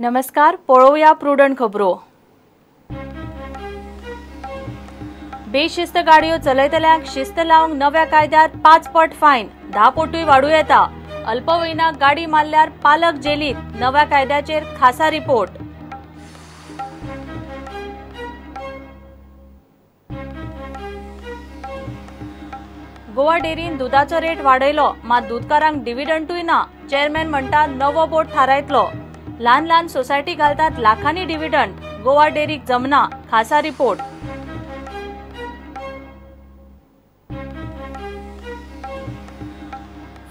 नमस्कार, पळोवया प्रुडंट खबरो। बेशिस्त गाडयो चलयतल्यांक शिस्त लावंक नव्या कायद्यात 5 पट फायन, 10 पटूय वाडू येता। अल्पवयीनाक गाडी मारल्यार पालक जेलीत, नव्या कायद्याचेर खासा रिपोर्ट। गोवा डेअरीन दुदाचो रेट वाडयलो, मात दूदकारांक डिव्हिडंटूय ना। चेअरमॅन म्हणटा नवो बोर्ड थारायतलो। ल्हान ल्हान सोसायटी घालतात लाखांनी डिव्हिडंट, गोवा डेअरीक जमना, खासा रिपोर्ट।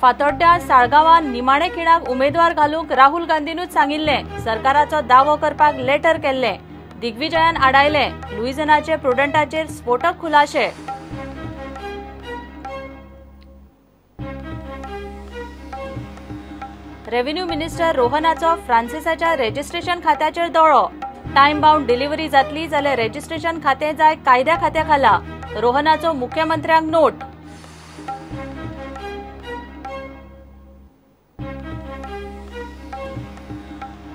फातोड्ड्या साळगांवान निमाणे खिणाक उमेदवार घालूंक राहुल गांधीनूच सांगिल्लें, सरकाराचो दावो करपाक लेटर केल्लें, दिग्विजयान आडायलें। लुईझनाचे प्रुडंटाचेर स्फोटक खुलाशे। रेव्हेन्यू मिनिस्टर रोहनाचो फ्रांसिसाच्या रेजिस्ट्रेशन खात्याचेर दोळो। टायम बाउंड डिलिव्हरी जातली जाल्यार रेजिस्ट्रेशन खातें जाय कायद्या खात्या खाला, रोहनाचो मुख्यमंत्र्यांक नोट।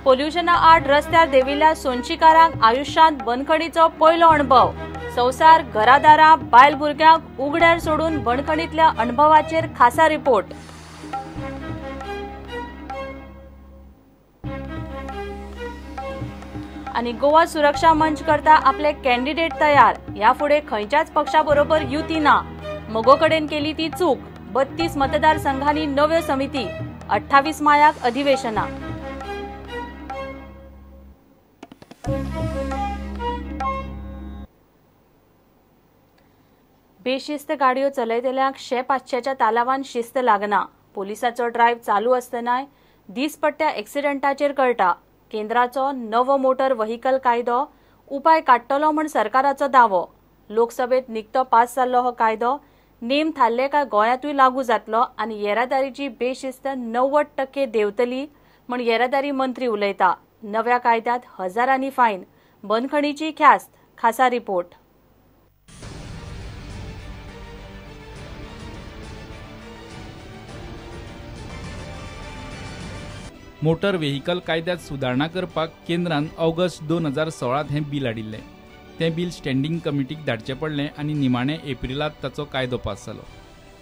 पोल्युशना आड रस्त्यार देविल्ल्या सोनशीकारांक आयुष्यांत बंदखणीचो पयलो अणभव। संवसार घरादारां बायल भुरग्यांक उगड्यार सोडून बंदखणींतल्या अणभवाचेर खासा रिपोर्ट। आनी गोवा सुरक्षा मंच करता आपले कॅन्डिडेट तयार, ह्या फुडें खंयच्याच पक्षा बरोबर युती ना। मगो कडेन केली ती चूक, 32 मतदारसंघांनी नव्यो समिती, 28 मायाक अधिवेशना। बेशिस्त गाडयो चलयतल्यांक 100-500च्या तालावान शिस्त लागना। पोलिसाचो ड्रायव्ह चालू आसतनाय दीसपट्ट्या एक्सिडंटाचेर कळटा। केंद्राचो नवो मोटर व्हेकल कायदो उपाय काडटलो म्हण सरकाराचो दावो। लोकसभेत निकतो पास जाल्लो हो कायदो नेम थारले काय गोंयांतूय लागू जातलो आनी येरादारीची बेशिस्त 90% देंवतली म्हण येरादारी मंत्री उलयता। नव्या कायद्यात हजारांनी फायन, बंदखणीची ख्यास्त, खासा रिपोर्ट। मोटर व्हेकल कायद्यात सुदारणा करपाक केंद्रान ऑगस्ट 2016 हें बील हाडिल्लें। तें बील स्टँडिंग कमिटीक धाडचें पडलें आनी निमाणें एप्रिलांत ताचो कायदो पास जालो।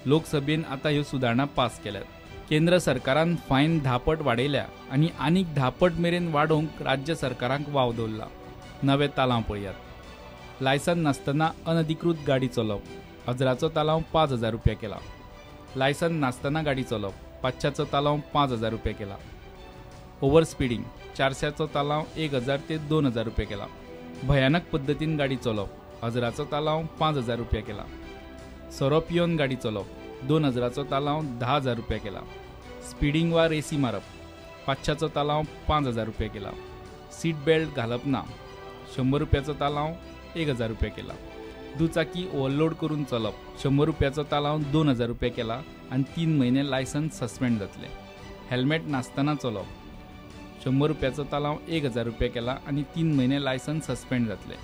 लोकसभेन आतां ह्यो सुदारणा पास केल्यात। केंद्र सरकारान फायन 10 पट वाडयल्या आनी आनीक 10 पट मेरेन वाडोवंक राज्य सरकारांक वाव दवरला। नवे तालांव पळयात। लायसन नासतना अनधिकृत गाडी चलोवप, 1000चो तालांव 5000 रुपया केला। लायसन नासतना गाडी चलोवप, 500चो तालांव 5000 रुपया केला। ओव्हर स्पीडिंग 400चो तालांव 1000 ते 2000 रुपया केला। भयानक पद्दतीन गाडी चलोवप, 1000चो तालांव 5000 रुपया केला। सोरो पियोन गाडी चलोवप, 2000चो तालांव 10000 रुपया केला। स्पीडिंग वा रेसी मारप, 500चो तालांव 5000 रुपया केला। सीट बेल्ट घालप ना, 100 रुपयाचो तालांव 1000 रुपया केला। दुचाकी ओव्हरलोड करून चलप, 100 रुपयाचो तालांव 2000 रुपया केला आनी 3 म्हयने लायसन्स सस्पेंड जातलें। हेल्मेट नासतना चलोवप, 100 रुपयाचो तालांव 1000 रुपया केला आनी 3 म्हयने लायसन्स सस्पेंड जातलें।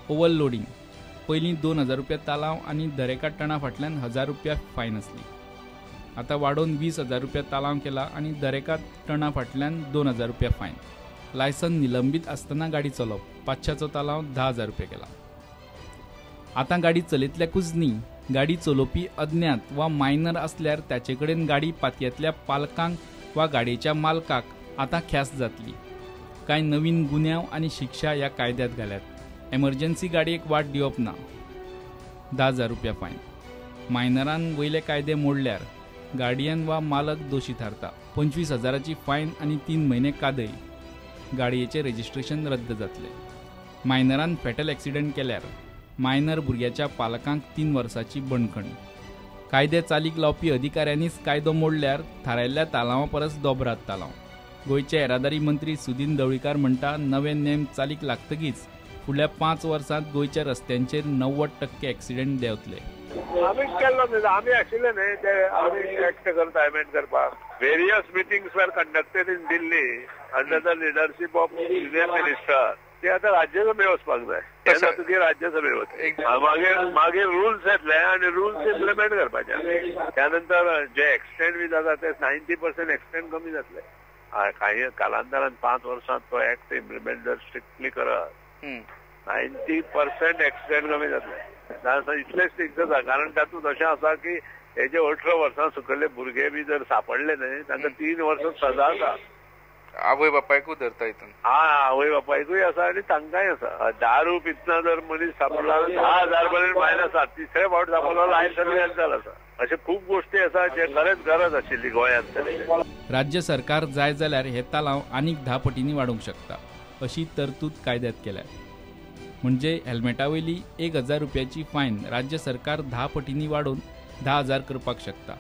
ओव्हरलोडींग पयलीं 2000 रुपया तालांव आनी दरेका टणा फाटल्यान 1000 रुपया फायन आसली, आतां वाडोवन 20000 रुपया तालांव केला आनी दरेका टणा फाटल्यान 2000 रुपया फायन। लायसन निलंबीत आसतना गाडी चलोवप, 500चो तालांव 10000 रुपया केला। आतां गाडी चलयतल्याकूच न्ही, गाडी चलोवपी अज्ञात वा मायनर आसल्यार ताचे कडेन गाडी पातयेंतल्या पालकांक वा गाडयेच्या मालकाक आतां ख्यास्त जातली। कांय नवीन गुन्यांव आनी शिक्षा ह्या कायद्यात घाल्यात। एमर्जन्सी गाडयेक वाट दिवप ना, 10000 रुपया फायन। मायनरान वयले कायदे मोडल्यार गार्डियन वा मालक दोशी थारता, 25000ची फायन आनी 3 म्हयने कादय, गाडयेचें रेजिस्ट्रेशन रद्द जातलें। मायनरान फेटल एक्सिडंट केल्यार मायनर भुरग्याच्या पालकांक 3 वर्सांची बंदखण। कायदे चालीक लावपी अधिकाऱ्यांनीच कायदो मोडल्यार थारायल्ल्या तालांवा परस दोबरात तालांव। गोंयचे येरादारी मंत्री सुदिन ढवळीकार म्हणटा नवे नेम चालीक लागतकीच फुडल्या 5 वर्सांत गोंयच्या रस्त्यांचेर 90% एक्सिडंट देंवतले। आमी केल्लो, आमी आशिल्ले न्ही ते आमी एक्ट करता अमेंड करपाक। Various meetings were conducted in Delhi under the leadership of union minister. ते आतां राज्यसभे वचपाक जाय, ते जातकीर राज्यसभे वता, मागीर मागीर रुल्स येतले आनी रुल्स इम्प्लिमेंट करपाचे। त्यानंतर जे एक्सिडेंट बी जाता ते 90% एक्सिडेंट कमी जातले। काही कालांतरान 5 वर्सांत तो एक्ट इम्प्लिमेंट जर स्ट्रिक्टली करत 90% एक्सिडेंट कमी जातले. इतले स्ट्रिक्ट जाता कारण तातूंत अशें आसा की हेजे 18 वर्सां सकयले भुरगे बी जर सापडले न्ही तांकां 3 वर्सां सजा आसा. आवय बापायकूय धरता हितून. हा, आवय बापायकूय आसा आनी तांकांय आसा. दारू पितना जर मनीस सापडला 10,000 पर्यंत फायन आसा. तिसरे फावट सापडलो लायसन्स कॅन्सल आसा. अशे खूब गोष्टी आसा जे खरेंच गरज आशिल्ली गोंयांत तरी. राज्य सरकार जाय जाल्यार हे तालांव आनीक 10 पटींनी वाडोवंक शकता अशी तरतूद कायद्यात केल्या. म्हणजे हेल्मेटा वयली 1,000 रुपयाची फायन राज्य सरकार 10 पटींनी वाडोवन 10,000 करपाक शकता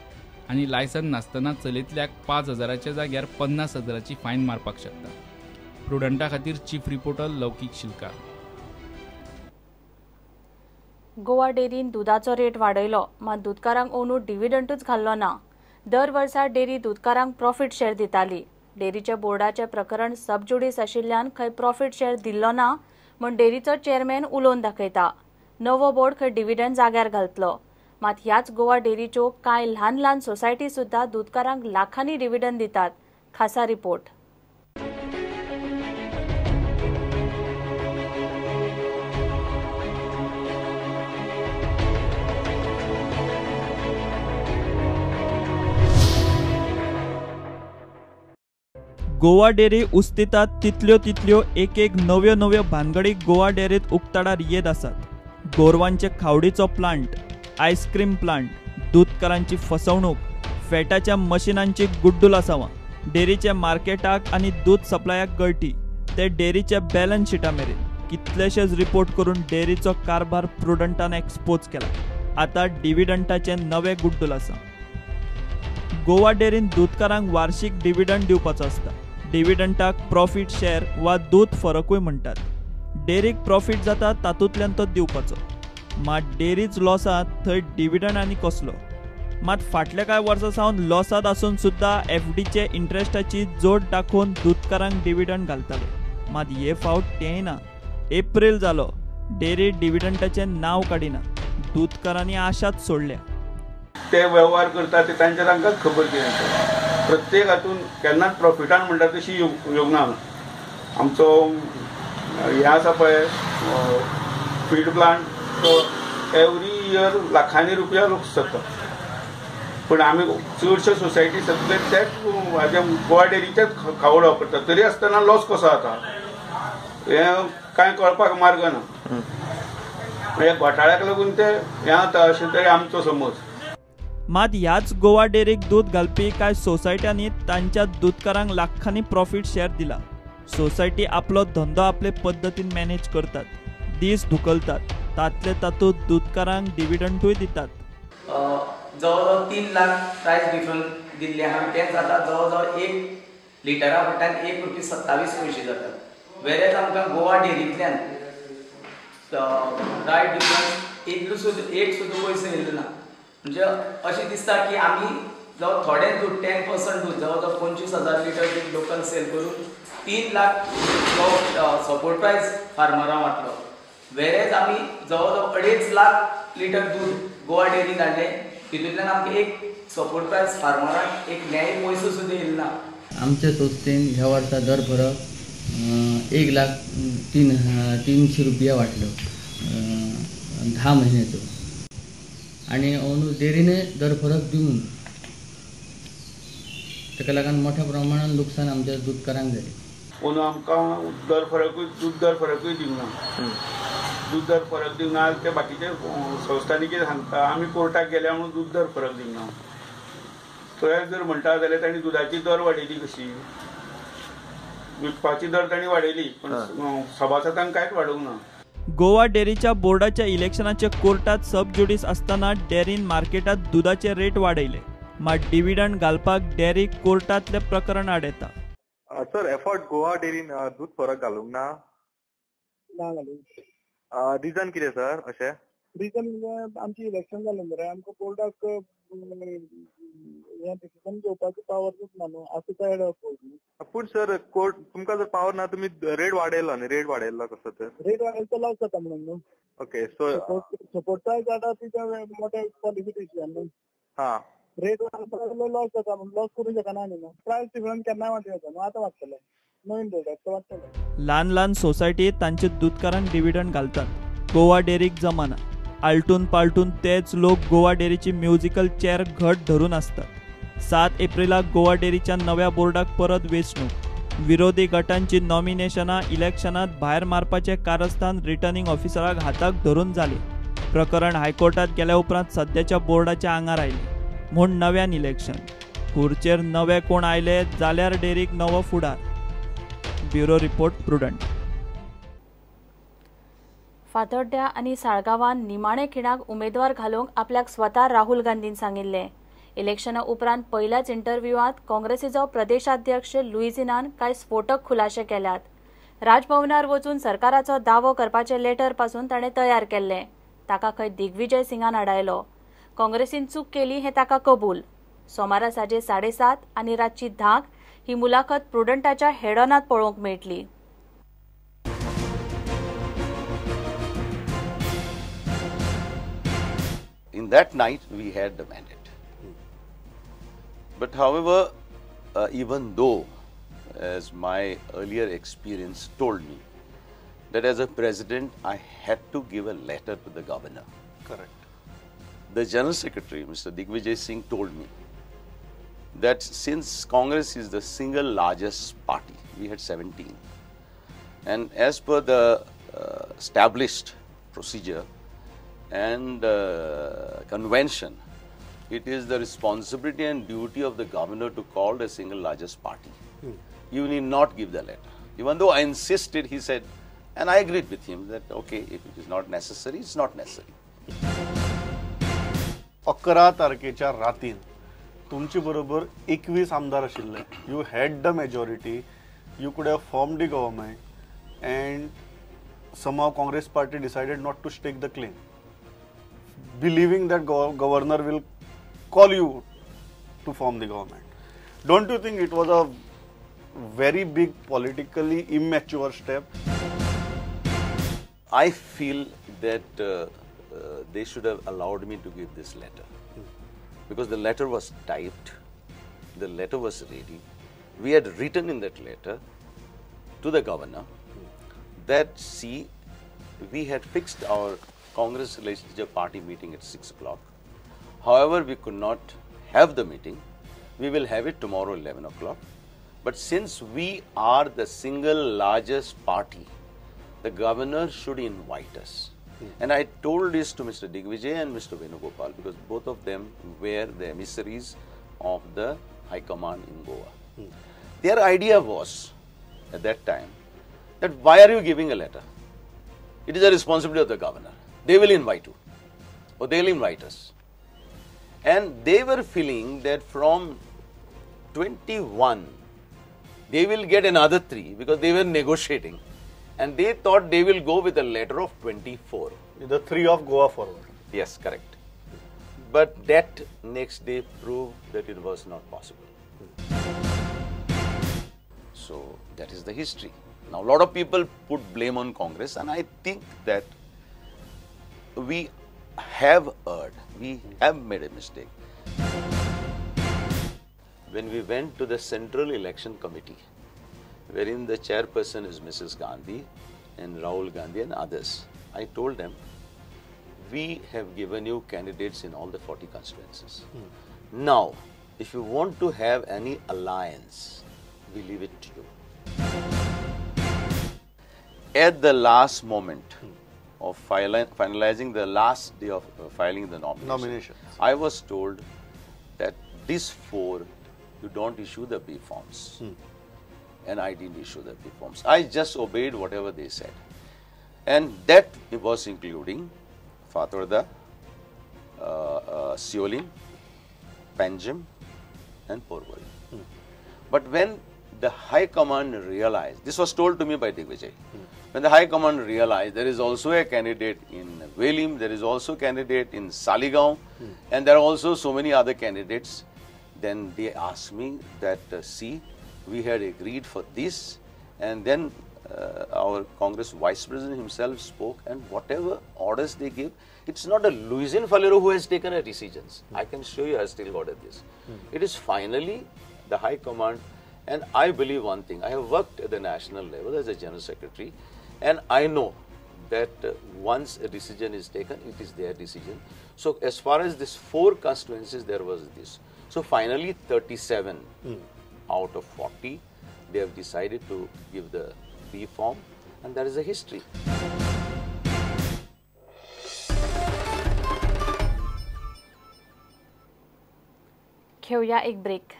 आनी लायसन नासतना चलयतल्याक 5,000च्या जाग्यार 50,000ची फायन मारपाक शकता. प्रुडंटा खातीर चीफ रिपोर्टर लौकीक शिलकार. गोवा डेअरीन दुदाचो रेट वाडयलो, मात दुदकारांक अंदू डिव्हिडंटूच घाल्लो ना. दर वर्सा डेअरी दुदकारांक प्रॉफिट शेअर दिताली. डेअरीच्या बोर्डाचें प्रकरण सबज्युडीस आशिल्ल्यान खंय प्रॉफिट शेअर दिल्लो ना म्हूण डेअरीचो चेअरमॅन उलोवन दाखयता. नवो बोर्ड खंय डिव्हिडंड जाग्यार घालतलो. मात ह्याच गोवा डेअरीच्यो कांय ल्हान ल्हान सोसायटी सुद्दां दुदकारांक लाखांनी डिव्हिडंड दितात. खासा रिपोर्ट. गोवा डेअरी उस्तितात तितल्यो तितल्यो एक एक नव्यो नव्यो भानगडी गोवा डेअरीत उक्ताडार येत आसात. गोरवांचे खावडीचो प्लांट, आयस्क्रीम प्लांट, दूदकारांची फसवणूक, फॅटाच्या मशिनांची गुड्डूल आसावां, डेअरीच्या मार्केटाक आनी दूद सप्लायाक गळटी, ते डेअरीच्या बॅलन्स शिटा मेरेन कितलेशेच रिपोर्ट करून डेअरीचो कारभार प्रुडंटान एक्सपोज केला. आतां डिव्हिडंटाचें नवें गुड्डूल आसा. गोवा डेअरीन दूदकारांक वार्षिक डिव्हिडंड दिवपाचो आसता. डिव्हिडंटाक प्रॉफिट शेअर वा दूद फरकूय म्हणटात. डेअरीक प्रॉफिट जाता तातूंतल्यान तो दिवपाचो. मात डेअरीच लॉसांत, थंय डिव्हिडंड आनी कसलो. मात फाटल्या कांय वर्सां सावन लॉसांत आसून सुद्दां एफडीचे इंट्रस्टाची जोड दाखोवन दूदकारांक डिव्हिडंड घालताले. मात हे फावट तेंय ना. एप्रील जालो, डेअरी डिव्हिडंटाचें नांव काडिना. दूदकारांनी आशाच सोडल्या. ते वेव्हार करता ते तांच्या तांकांच खबर कितें. प्रत्येक हातून केन्नाच प्रॉफिटान म्हणटा तशी योगना. आमचो हें आसा पळय फीड प्लांट, तो एवरी इयर लाखांनी रुपया लोक जाता. पूण आमी चडश्यो सोसायटी सगळे तेच हाजे गोवा डेअरीचेच खावड वापरतात, तरी आसतना लॉस कसो जाता हें कांय कळपाक मार्ग ना. ह्या घोटाळ्याक लागून ते हें जाता अशें तरी आमचो समज. मात ह्याच गोवा डेअरीक दूद घालपी कांय सोसायट्यांनी तांच्या दूदकारांक लाखांनी प्रॉफिट शेअर दिला. सोसायटी आपलो धंदो आपले पद्दतीन मॅनेज करतात, दीस धुकलतात, तातले तातूंत दूदकारांक डिव्हिडंटूय दितात. जवळ जवळ 3 लाख प्रायस डिफरन्स दिल्ले आहा, तेंच आतां जवळ जवळ 1 लिटरा फाटल्यान 1 रुपया 27 पयशे जातात. वेरेज आमकां गोवा डेअरींतल्यान प्रायस डिफरन्स इतलो सुद्दां एक सुद्दां पयसो येयलो ना. म्हणजे अशें दिसता की आमी जवळ थोडें दूद 10% दूद जवळ जवळ 25,000 लिटर दूद लोकल सेल करून 3 लाख सपोर्ट प्रायस फार्मरां वांटलो. वेरेज आमी जवळ जवळ 2.5 लाख लिटर दूद गोवा डेअरीन हाडलें, तितूंतल्यान आमकां एक सपोर्ट प्रायस फार्मरांक एक न्याय पयसो सुद्दां येयलो ना. आमचे संस्थेन ह्या वर्सा दर फरक 1,03,300 रुपया वांटलो 10 म्हयन्याचो आनी अंदू डेअरीने दर फरक दिवन ताका लागून मोठ्या प्रमाणान लुकसाण आमच्या दूदकारांक जालें. अंदू आमकां दर फरकूय दूद दर फरकूय दिवंक ना. दूद दर फरक दिवंक ना ते बाकीचे संस्थांनी कितें सांगता आमी कोर्टाक गेल्या म्हणून दूद दर फरक दिवंक ना. थंय जर म्हणटा जाल्यार तांणी दुदाची दर वाडयली कशी, विकपाची दर तांणी वाडयली पण सभासदांक कांयच वाडोवंक ना. गोवा डेअरीच्या बोर्डाच्या इलेक्शनाचे कोर्टात सब ज्युडीस आसतना डेअरीन मार्केटात दुदाचे रेट वाडयले, मात डिव्हिडंड घालपाक डेअरी कोर्टांतले प्रकरण आड येता. सर, एफर्ट गोवा डेअरीन दूद फरक घालूंक ना? ना घालूंक. रिजन कितें सर अशें? रिजन म्हणजे आमचें इलेक्शन जालें मरे, आमकां बोर्डाक हें डिसिजन घेवपाची पावरूच ना न्हू, आतां तो एड कोर्ट. पूण सर कोर्ट तुमकां जर पावर ना, तुमी रेट वाडयलो न्ही, रेट वाडयलो कसो तर? रेट वाडयलो तो लॉस जाता म्हणून न्हू. ओके, सो सपोर्ट प्रायस जाता तिच्या मोठे पॉलिसी डिसिजन न्हू. हां, रेट वाडटलो लॉस जाता, लॉस करूंक शकना न्ही. प्रायस डिफरन्स केन्नाय वाडटले न्हू, आतां वाडटले नवीन रेट तो वाडटले. ल्हान ल्हान सोसायटी तांचे दुदकारांक डिविडंड घालतात. गोवा डेरीक जमाना. आलटून पालटून तेच लोक गोवा डेरीची म्युझिकल चेअर घट धरून आसतात. 7 एप्रिलाक गोवा डेरीच्या नव्या बोर्डाक परत वेंचणूक. विरोधी गटांची नॉमिनेशनां इलेक्शनांत भायर मारपाचें कारस्थान रिटर्निंग ऑफिसराक हाताक धरून जालें. प्रकरण हायकोर्टात गेल्या उपरांत सद्याच्या बोर्डाच्या आंगार आयलें म्हूण नव्यान इलेक्शन. खुर्चेर नवे कोण आयले जाल्यार डेरीक नवो फुडार. Bureau report, Prudent. Fatorda आनी साळगांवान निमाणे खिणाक उमेदवार घालूंक आपल्याक स्वता राहुल गांधीन सांगिल्लें. इलेक्शना उपरांत पयल्याच इंटरव्यूआत काँग्रेसीचो प्रदेशाध्यक्ष लुईझिनान कांय स्फोटक खुलाशे केल्यात. राजभवनार वचून सरकाराचो दावो करपाचें लेटर पासून ताणें तयार केल्लें. ताका खंय दिग्विजय सिंगान आडायलो. काँग्रेसीन चूक केली हें ताका कबूल. सोमारा साजे 7:30 आनी रातची 10 ही मुलाखत प्रुडंटाच्या हेडॉनात पळोवंक मेळटली. In that night we had the mandate. But however, even though, as my earlier experience told me, that as a president I had to give a letter to the governor. Correct. The General Secretary, Mr. Digvijay Singh, told me that since Congress is the single largest party, we had 17, and as per the established procedure and convention, it is the responsibility and duty of the governor to call the single largest party. You need not give the letter. Even though I insisted, he said, and I agreed with him that okay, if it is not necessary, it's not necessary. 11 तारखेच्या रातीन तुमचे बरोबर 21 आमदार आशिल्ले. You had the majority, you could have formed the government, and somehow Congress party decided not to stake the claim, believing that governor will call you to form the government. Don't you think it was a very big politically immature step? I feel that they should have allowed me to give this letter, because the letter was typed, the letter was ready. We had written in that letter to the governor that, see, we had fixed our Congress Legislature Party meeting at 6 o'clock. However, we could not have the meeting. We will have it tomorrow 11 o'clock. But since we are the single largest party, the governor should invite us. And I told this to Mr. Digvijay and Mr. Venugopal, because both of them were the emissaries of the High Command in Goa. Their idea was, at that time, that why are you giving a letter? It is the responsibility of the governor. They will invite you, or they will invite us. And they were feeling that from 21, they will get another 3, because they were negotiating. And they thought they will go with a letter of 24. The 3 of Goa Forward. Yes, correct. But that next day proved that it was not possible. So that is the history. Now, a lot of people put blame on Congress, and I think that we have erred. We have made a mistake. When we went to the Central Election Committee, wherein the chairperson is Mrs. Gandhi and Rahul Gandhi and others, I told them, we have given you candidates in all the 40 constituencies. Now, if you want to have any alliance, we leave it to you. At the last moment of finalizing the last day of filing the nomination, I was told that these 4, you don't issue the B forms. And I didn't issue the B forms. I just obeyed whatever they said. And that was including Fatorda, Siolim, Panjim and Porvorim. But when the High Command realized, this was told to me by Digvijay, when the High Command realized there is also a candidate in Velim, there is also a candidate in Saligaon, and there are also so many other candidates, then they asked me that, see, we had agreed for this, and then Our Congress Vice President himself spoke, and whatever orders they give, it's not a Luizinho Faleiro who has taken a decisions. I can show you, I still got at this. It is finally the High Command, and I believe one thing. I have worked at the national level as a General Secretary, and I know that once a decision is taken, it is their decision. So as far as this 4 constituencies, there was this. So finally 37 out of 40, they have decided to give the B form, and that is a history. घेऊया एक break.